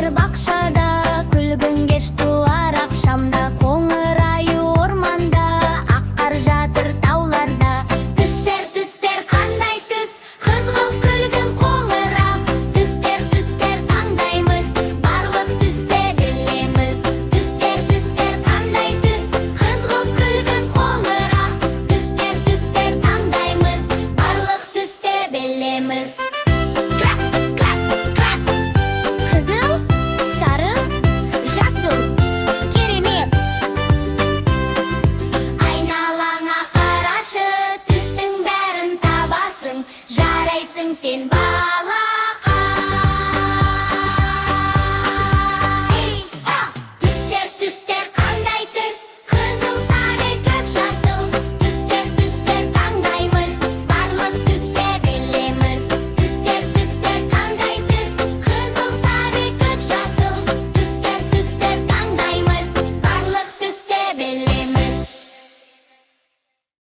Жатыр бақшада, күлгін кеш туар ақшамда. Қоңыр аю орманда, ақ қар жатыр тауларда. Түстер, түстер, қандай түс? Қызғылт, күлгін, қоңыр, ақ. Түстер, түстер, таңдаймыз, барлық түсті білеміз. Түстер, түстер, қандай түс? Қызғылт, күлгін, қоңыр, ақ. Түстер, түстер, таңдаймыз, барлық түсті білеміз. Клап, клап, клап. Қызыл, сары, жасыл. Керемет! Айналаңа қарашы, түстің бәрін табасың. Жарайсың сен, бала.